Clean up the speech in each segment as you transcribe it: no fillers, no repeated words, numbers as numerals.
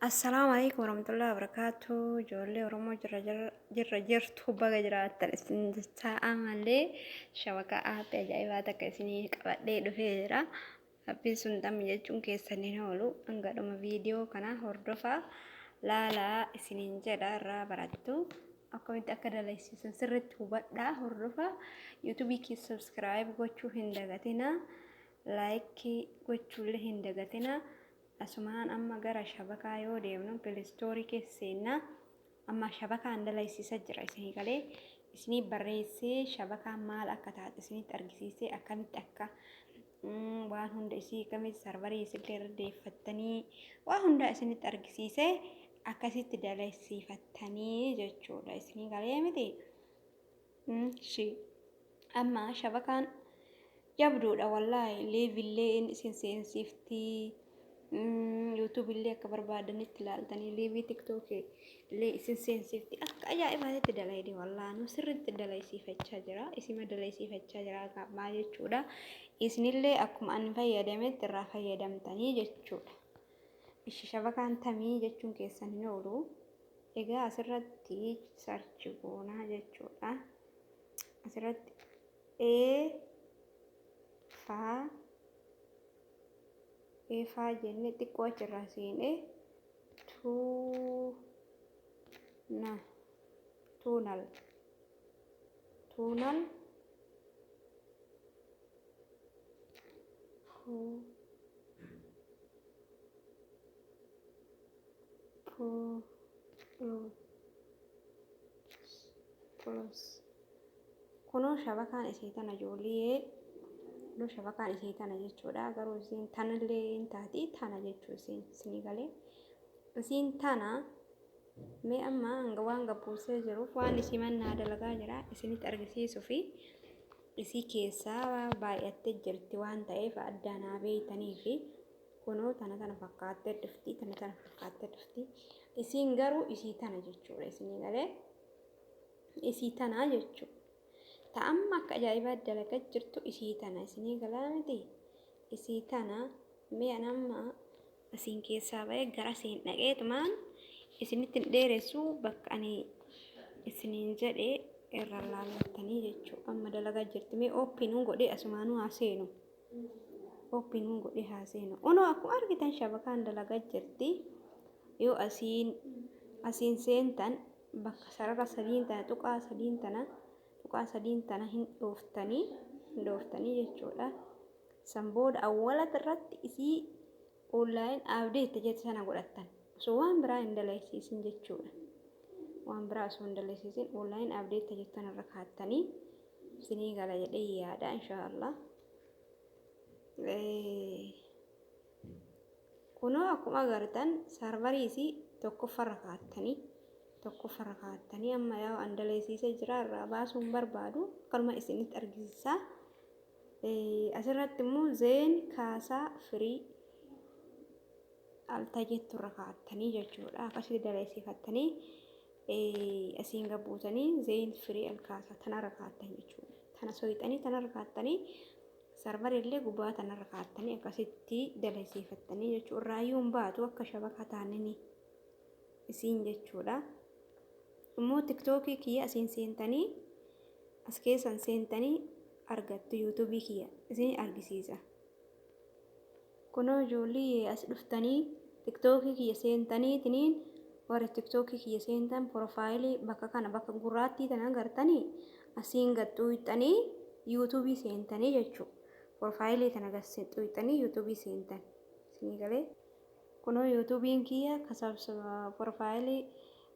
Assalaamu alaikum warahmatullahi wabarakatuh. Ijoollee Oromoo jirra jirra jirtu baga jiraattan isin jechaa ammallee shabakaa aappii ajaa'ibaa takka isinii qabadhee dhufee jira. Aappiin sun tammi jechuun keessan hin oolu. Hanga dhuma viidiyoo kana hordofaa laalaa isiniin jedha irraa barattu. Akkamitti akka dalaysiisan sirriitti hubadhaa hordofaa. Yuutuubii keessa subscribe gochuu hin dagatinaa. Laayikii gochuullee hin dagatinaa. Asumaan amma gara shabakaa yoo deemnu pilistoorii keessa seenna. Amma shabakaan dalaysiisa jira isinii galee isinii barreessee shabakaan maal akka taate isinitti argisiisee akkamitti akka waan hunda isii akkamitti sarvarii isillee irra deeffattanii waa hunda isinitti argisiisee akkasitti dalaysiifattanii jechuudha isinii galee miti. Shi amma shabakaan jabduudha wallaahi liivillee inni isin seensifti yuutuub illee akka barbaadanitti ilaaltanii liivii tiktookii illee isin seensifti akka ajaa'ibaatti dalaydi wallaahi nu sirriitti dalaysiifachaa jira isima dalaysiifachaa jira gaabaa jechuudha isinillee akkuma ani fayyadametti irraa fayyadamtanii jechuudha ishi shabakaan tamii jechuun keessan hin oolu egaa asirratti sarchi goonaa jechuudha asirratti E faa E faa jenne xiqqoo achirraa seene tuu na tuunal tuunal pu pu plus Kunoo shabakaan isii tana ijoollee kunoo shabakaan isii tana jechuudha. Garuu isiin tanallee hin taati tana jechuu isiin isinii galee. Isiin tana mee amma hanga waan gabbuusee jiruuf waan isii mannaa dalagaa jira isinitti argisiisuu fi isii keessaa baay'attee jirti waan ta'eef addaan haa beeytanii fi kunoo tana tana fakkaattee dhufti tana tana fakkaattee dhufti isiin garuu isii tana jechuudha isinii galee. Isii tanaa jechuu. Ta amma akka ajaa'ibaa dalagaa jirtu isii tana isinii galaa miti. Isii tana mee an amma asiin keessaa ba'ee gara siin dhaqeetumaan isinitti hin dheeressu bakka ani isiniin jedhe irra laallattanii jechuu. Amma dalagaa jirti mee ooppiinuu godhee asumaanuu haa seenu. Ooppiinuu godhee haa seenu. Unoo akkuma argitan shabakaan dalagaa jirti. Yoo asiin asiin seentan bakka sarara sadiin tana tuqaa sadiin tana tuqaa sadiin tana hin dhooftanii hin dhooftanii jechuudha. San booda awwalat irratti isii online update jettu sana godhattan. Osoo waan biraa hin dalaysiisin jechuudha. Waan biraa osoo hin dalaysiisin online update jettu sana irra kaattanii isinii gala jedhee yaada inshaallah. Kunoo akkuma agartan saarvarii isii tokkoffarra kaattanii tokkoffarra kaattanii amma yaa an daleessiisee jira irraa baasuu hin barbaadu akkanuma isinitti argisiisa. Asirratti immoo zeen kaasaa firii alta jettu irra kaattanii jechuudha. Akkasitti daleessifattanii asiin gabbuutanii zeen firii alkaasaa tanarra kaattan jechuudha. Tana soyixanii tanarra kaattanii Sarvar illee gubaa tanarra kaattanii akkasitti dalasiifattanii jechuu irraayyuu hin baatu akka shabakaa taanini isiin jechuudha. Immoo tiktookii kiyya asiin seentanii as keessan seentanii argattu yuutuubii kiyya isin argisiisa. Kunoo ijoollee as dhuftanii tiktookii kiyya seentanii tiniin warri tiktookii kiyya seentan porofaayilii bakka kana bakka gurraattii tana agartanii asiin gad xuuxxanii yuutuubii seentanii jechuu porofaayilii tana gad xuuxxanii yuutuubii seentan isinii galee kunoo yuutuubiin kiyya porofaayilii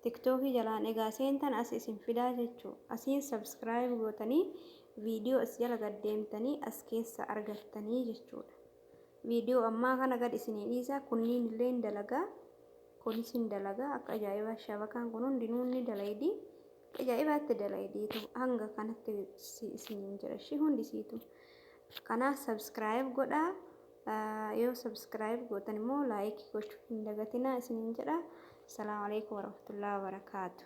tiktookii jalaan egaa seentan as isin fidaa jechuu asiin sabskiraayib gootanii viidiyoo as jala gad deemtanii as keessa argattanii jechuudha. Viidiyoo ammaa kana gad isinii dhiisa kunniin illee hin dalagaa kunis hin dalagaa akka ajaa'ibaa shabakaan kun hundinuu ni dalaydi akka ajaa'ibaatti dalaydiitu hanga kanatti isiniin jedha ishii hundisiitu kanaaf sabskiraayib godhaa yoo sabskiraayib gootan immoo laayikii gochuu hin dagatinaa isiniin jedha. Salaamu alaikum warahmatullahi wabarakaatu.